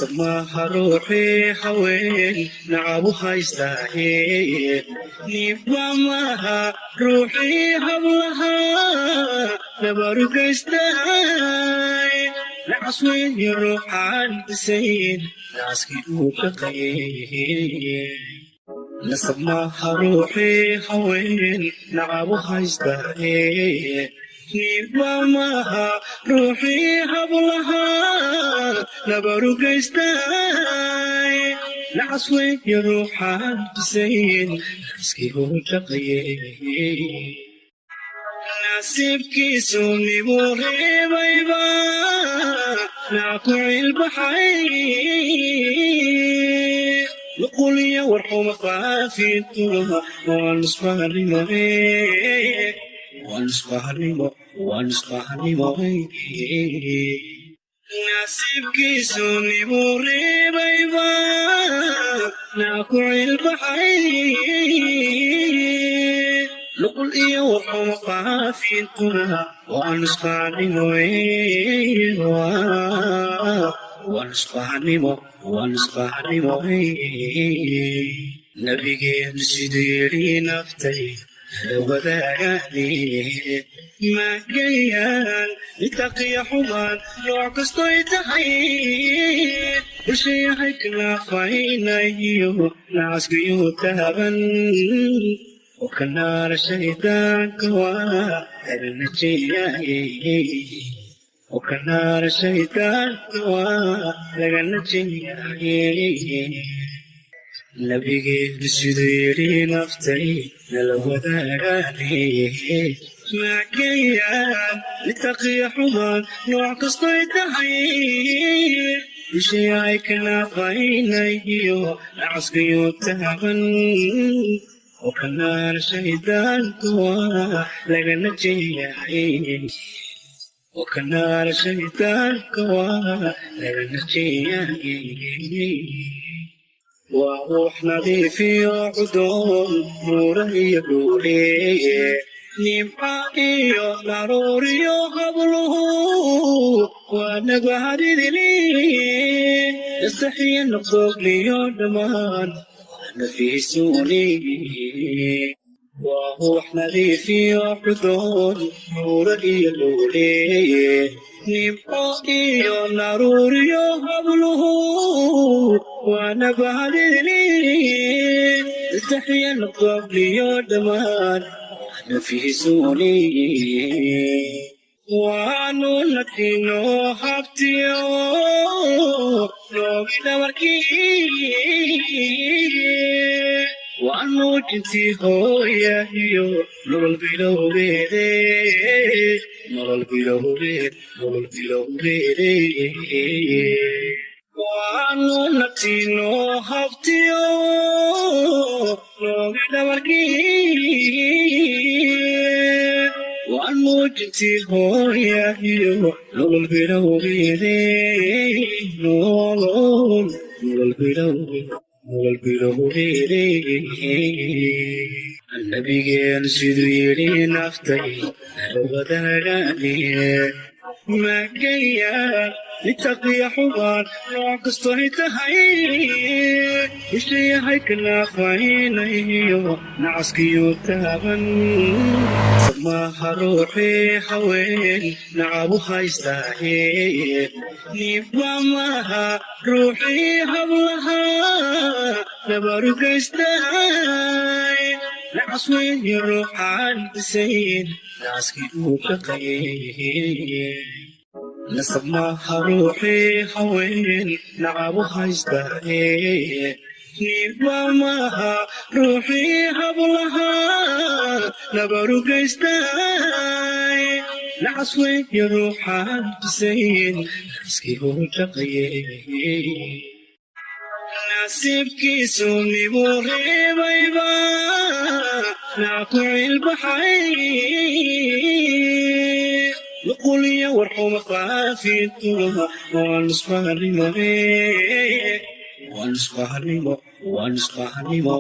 Nasab maaha ruuxii haween nacabu haystaaye, niibba maaha ruuxii hablaha nabarugaystay. Nacas weeye ruuxaan dhisayn naaskii uu shaqeeyey. Nasab maaha ruuxii haween nacabu haystaaye, niibba maaha ruuxii hablaha nabarugaystay. Nacas weeye ruuxaan dhisayn naaskii uu shaqeeyey. Nasiibkiisu nibuu reebayba nac ku cilbaxay, nuquliya warxuma faafintuna waa nusqaanimo, waa nusqaanimo, waa nusqaanimo. Nasiibkiisu nibuu reebayba nac ku cilbaxay, nuqul iyo warxuma faafintuna waa nusqaanimo, waa nusqaanimo, waa nusqaanimo. Nabigeenu siduu yidhi naftay wadaagaani maagayaan itaqiya xumaan nooc kastoy tahay, bulshayahay kanaafaynayo nacaskiyuu taaban wakanaara shaydaanka waa laga najiyaaye, wakanaara shaydaanka waa laga najiyaaye. Nabigeenu siduu yidhi naftay nala wadaagaane maagayaan litaqiya xumaan nooc kastoy tahay, bulshayahay kanaafaynayo nacaskiyuu taaban wakanaara shaydaanka waa laga najiyaaye, wakanaara shaydaanka waa laga najiyaaye. Waa ruux nadiifiyo cudoon nuura iyo dhuule, nimca iyo naruuriyo habluhu waa nabahadidili, nastaxiya noqdogliyo dhammaan nafiisuuni. Waa ruux nadiifiyo cudoon nuura iyo dhuule, nimco iyo naruuriyo habluhu waa nabahadidili, nastaxiya noqdogliyo dhammaan nafiisuuni. Waanu natino habtiyo noogi dhabarkii, waanu jintii hooya iyo nolol bilowgeede, nolol bilowgeed, nolol bilowgeede. Waanu natino habtiyo noogi dhabarkii, waanu jintii hooya iyo nolol bilowgeede, nolol nolol bilowgeed, nolol bilowgeede. Nabigeenu siduu yidhi naftay wadaagaane maagaya litaqiya xumaan nooc kastoy tahay, bulshayahay kanaafaynayo nacaskiyuu taaban. Maaha ruuxii haween nacabu haystaaye, niibba maaha ruuxii hablaha nabarugaystay. Nacas weeye ruuxaan dhisayn naaskii uu shaqeeyey. Nasab maaha ruuxii haween nacabu haystaaye, niibba maaha ruuxii hablaha nabarugaystay. Nacas weeye ruuxaan dhisayn naaskii uu shaqeeyey. Nasiibkiisu nibuu reebayba nac ku cilbaxay, nuquliya warxuma faafintuna waa nusqaanimo, waa nusqaanimo, waa nusqaanimo.